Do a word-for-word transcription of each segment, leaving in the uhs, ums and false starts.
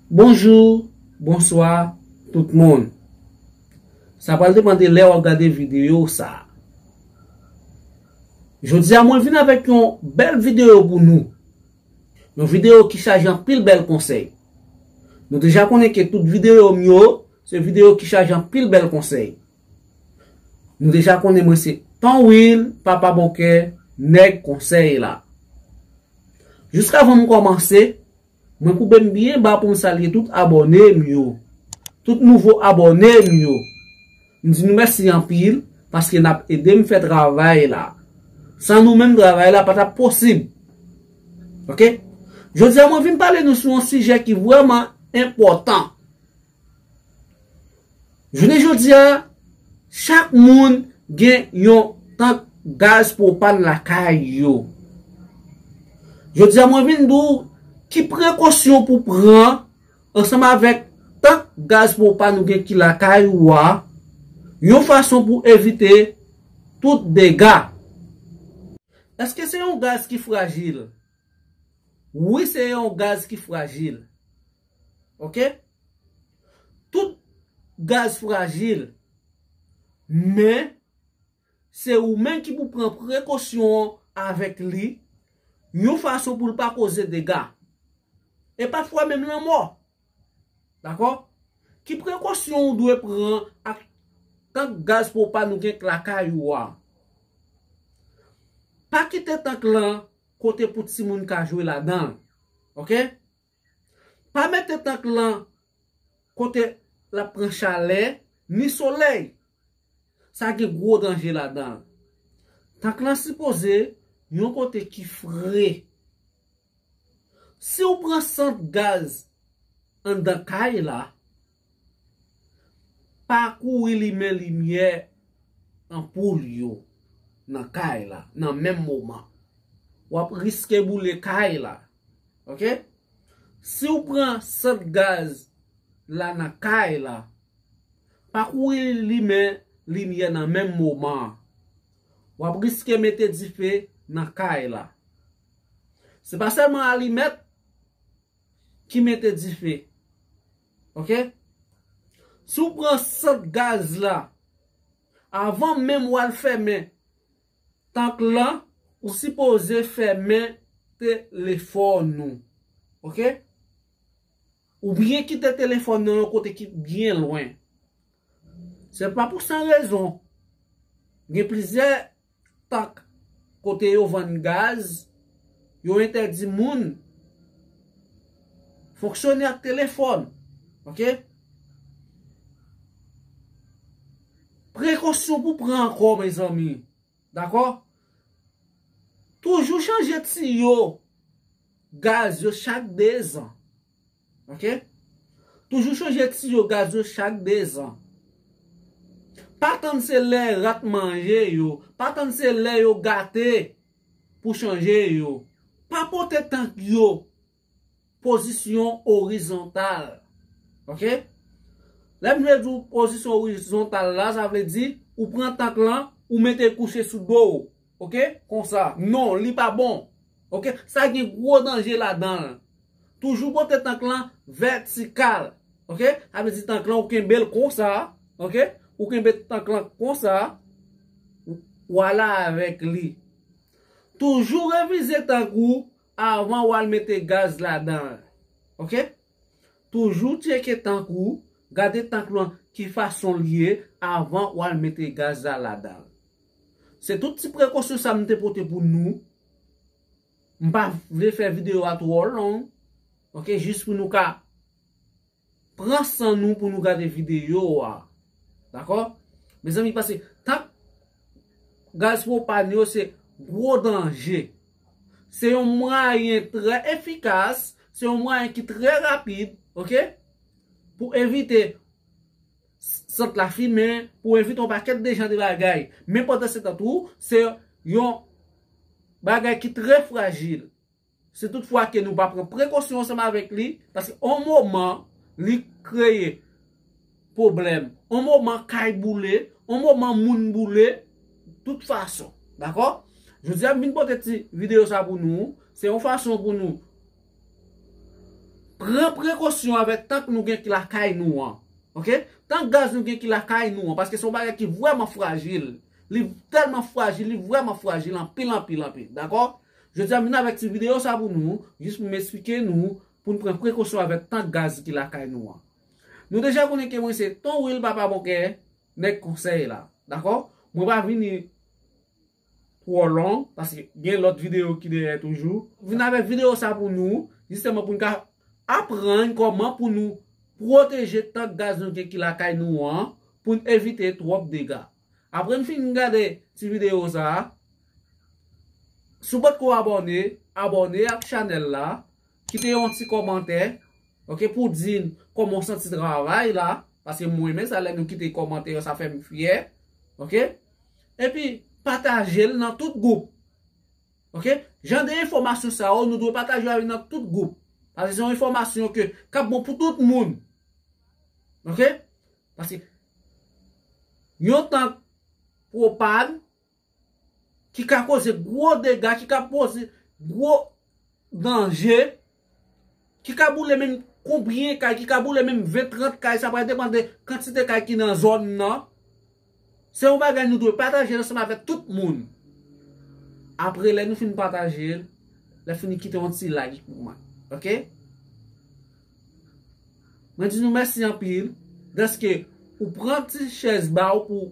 Bonjou, bonswa, tout moun. Sa pral depann de lè w ap gade videyo sa a. Jodi a, mwen vin avèk yon bèl videyo pou nou. Yon videyo ki chaje anpil bèl konsèy. Nou deja konnen ke tout videyo m yo, se videyo ki chaje anpil bèl konsèy. Nou deja konnen mwen se Ton Will, papa bon kè, nèg konsèy la. Jiskavan m kòmanse, mwen koube m byen ba pou m salye tout abòne m yo. Tout nouvo abòne m yo. M di nou mèsi anpil paske n ap ede m fè travay la. San nou menm, travay la pa t ap posib. Oke? Jodi a, mwen vin pale nou sou yon sijè ki vrèman enpòtan. Jounen jodi a, chak moun gen yon tank gaz pwopàn lakay yo. Jodi a, mwen vin di w ki prekosyon pou pran ansanm avèk tank gaz pwopàn ou gen ki lakay ou a, yon fason pou evite tout dega. Èske se yon gaz ki frajil? Wi, se yon gaz ki frajil. Oke? Tout gaz frajil, men se ou menm ki pou pran prekosyon avèk li, yon fason pou l pa koze dega. E pafwa menm lanmò. Dakò? Ki prekosyon ou dwe pran ak tank gaz pwopàn ou gen lakay ou a? Pa kite tank lan kote pou timoun ka jwe ladan l. Oke? Pa mete tank lan kote l ap pran chalè, ni solèy. Sa gen gwo danje ladan l. Tank lan sipoze yon kote ki fre. Si w pran sant gaz anndan kay la, pa kouri limen limyè anpoul yo nan kay la, nan menm moman. W ap riske boule kay la. Oke? Si w pran sant gaz la nan kay la, pa kouri limen limyè nan menm moman an. W ap riske mete dife nan kay la. Se pa sèlman alimèt ki mete dife. Oke? Si w pran sant gaz la, avan menm w al fèmen tank lan, ou sipoze fèmen telefòn ou. Oke? Oubyen kite telefòn nan yon kote ki byen lwen. Se pa pou san rezon. Gen plizyè tank kote yo vann gaz, yo entèdi moun fonksyone ak telefòn. Oke? Prekosyon pou pran ankò, mezanmi. Dakò? Toujou chanje tiyo gaz yo chak de zan. Oke? Toujou chanje tiyo gaz yo chak de zan. Pa tann se lè rat manje yo, pa tann se lè yo gate pou chanje yo. Pa pote tank yo pozisyon orizontal. Oke? Lè m vle di w pozisyon orizontal la, sa vle di ou pran tank lan, ou mete l kouche sou do w. Oke? Konsa. Non, li pa bon. Oke? Sa gen gwo danje ladan l. Toujou pote tank lan vètikal. Oke? Sa vle di tank lan ou kenbe l konsa. Oke? Ou kenbe tank lan konsa. W ale avèk li. Toujou revize tank ou avan w al mete gaz ladan l. Oke? Toujou tcheke tank ou, gade tank lan ki fason l ye avan w al mete gaz la ladan l. Se tout ti prekosyon sa m te pote pou nou. M pa vle fè videyo a twò long. Oke, jis pou nou ka pran san nou pou nou gade videyo a. Dakò? Mezanmi, paske tank gaz pwopàn yo se gwo danje. Se yon mwayen trè efikas, se yon mwayen ki trè rapid, oke? Pou evite s-, sant lafimen, pou evite yon pakèt de jan de bagay. Men pandan se tan tou, se yon bagay ki trè frajil. Si toutfwa ke nou pa pran prekosyon ansanm avèk li, paske on moman, li kreye pwoblèm, on moman, kay boule, on moman, moun boule, tout fason. Dakò? Jodi a, m vin pote ti videyo sa pou nou. Se yon fason pou nou Pran prekosyon avèk tank nou gen ki lakay nou an. Oke? Tank gaz nou gen ki lakay nou an, paske se yon bagay ki vrèman frajil. Li tèlman frajil, li vrèman frajil, anpil, anpil, anpil. Dakò? Jodi a, m vin avèk ti videyo sa pou nou, jis pou m eksplike nou, pou n pran prekosyon avèk tank gaz ki lakay nou an. Nou deja konnen ke mwen se Ton Will Papa Bonkè, nèg konsèy la. Dakò? Mwen pa vini twò long, paske gen lòt videyo ki dèyè toujou. Vin avèk videyo sa pou nou, jisteman pou n ka aprann kòman pou nou pwoteje tank gaz nou gen ki lakay nou an, pou n evite twòp dega. Apre n fin gade ti videyo sa, si w potko abòne, abòne ak chanèl la, kite yon ti kòmantè, oke, pou di n kòman w santi travay la, paske mwen renmen sa lè nou kite kòmantè yo, sa fè m fyè, oke? Epi, pataje l nan tout gwoup, oke? Jan de enfòmasyon sa yo, nou dwe pataje yo nan tout gwoup, paske se yon enfòmasyon ke k ap bon pou tout moun, oke? Paske yon tank pwopàn ki ka koze gwo dega, ki ka poze gwo danje, ki ka boule menm konbyen kay, ki ka boule menm ven, trant kay, sa pral depann de kantite kay ki nan zòn nan. Se yon bagay nou dwe pataje ansanm avèk tout moun. Apre, lè nou fin pataje l, lè fini kite yon ti like pou mwen. Oke? Mwen di nou mèsi anpil, dèske ou pran ti chèz ba ou pou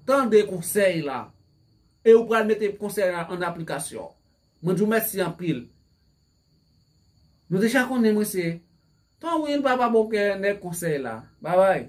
tande konsèy la. E ou pral mete konsèy la an aplikasyon. Mwen di w mèsi anpil. Nou deja konnen mwen se Ton Will Papa Bonkè, nèg konsèy la. Babay.